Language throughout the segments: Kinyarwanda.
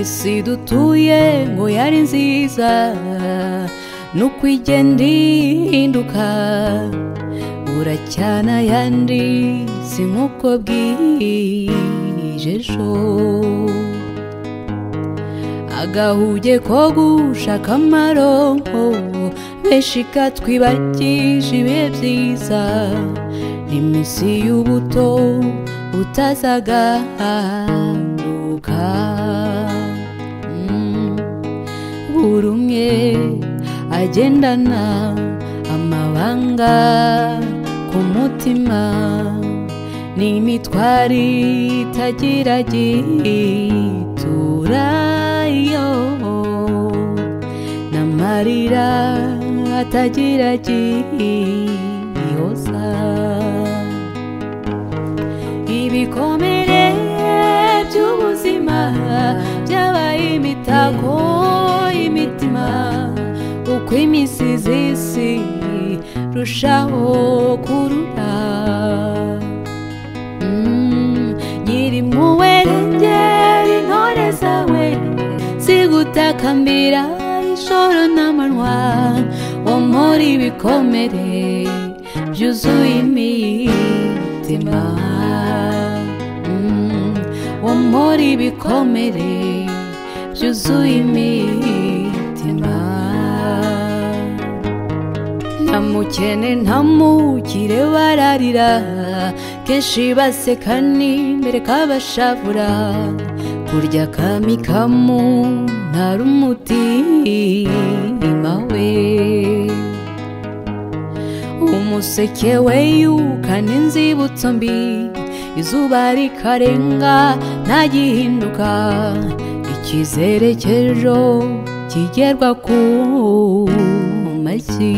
Isi dutuye ngo yari nziza, nuko igenda ihinduka buracyana yandi, si nk'uko bwije ejo. Agahuge ko gushaka amaronko, benshi katwibagije ibihe byiza, n'iminsi y'ubuto butazagaruka. Buri umwe agendana amabanga ku mutima, n'imitwaro itagira giturayo, n'amarira atagira gihoza. Ibikomere by'ubuzima byabaye imitako y'imitima, uko iminsi z'isi rushaho kurura. Nyirimpuhwe rengera intore zawe, zigutakambira ijoro n'amanywa, wo muri ibikomere byuzuye imitima, wo muri ibikomere byuzuye imitima. Nta mukene nta mukire bararira, kenshi baseka n'imbere kabashavura, kurya kamikamu ntari umutima we. Umuseke weyukana inzibutso mbi, izuba rikarenga ntagihinduka, icyizere cy'ejo kigerwa ku mashyi.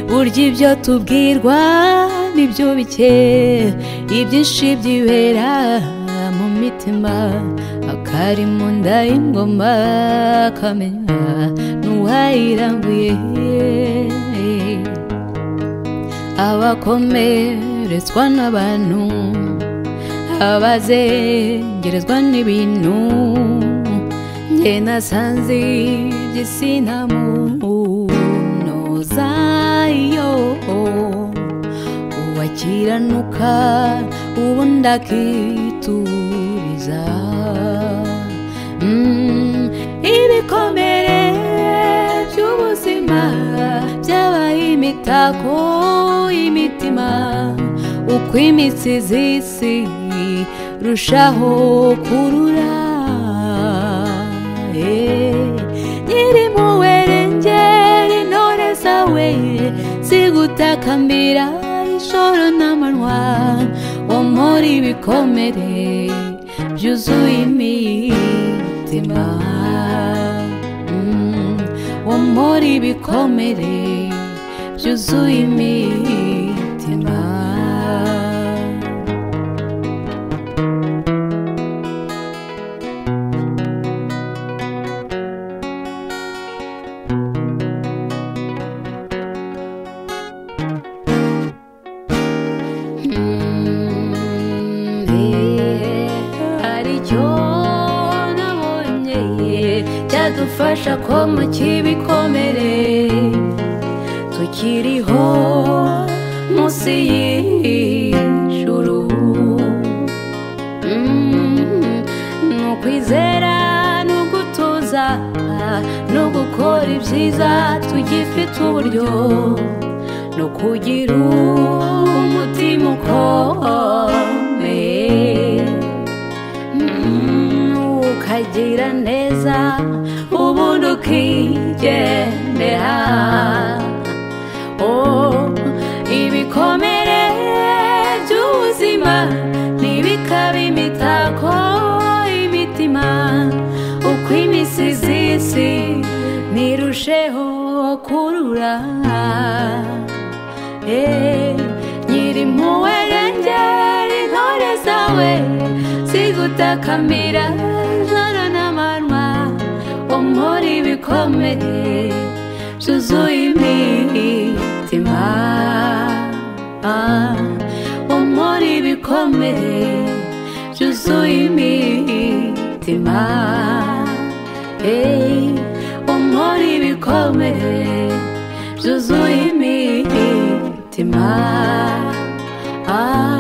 Burya ibyo tubwirwa nibyo bike, ibyinshi byibera mu mitima, akari mu nda y'ingoma kamenya n'uwayirambuye. Abakomeretswa n'abantu, abazengerezwa n'ibintu, njye nasanze iby'isi nta munozayo, uwakiranuka ubundi akituriza. Ibikomere by'ubuzima byabaye imitako y'imitima, uko imitsi z'isi rushaho kurura. Nyirimpuhwe rengera intore zawe, zigutakambira ijoro n'amanywa, wo muri ibikomere byuzuye imitima, wo muri ibikomere byuzuye imitima. Haricyo nabonye cyadufasha ko mu kibikomere tukiriho munsi y'ijuru, ni ukwizera no gutuza no gukora ibyiza tugifite uburyo, no kugira umutima ukomeye, ukagira neza ubundi ukigendera. Ibikomere by'ubuzima ntibikabe imitako y'imitima, uko iminsi z'isi ntirusheho kurura. Nyirimpuhwe rengera intore zawe, zigutakambira ijoro n'amanywa, wo muri ibikomere byuzuye imitima, wo muri ibikomere byuzuye imitima. imitima, hey, umuri ibikomere byuzuye imitima. Ah.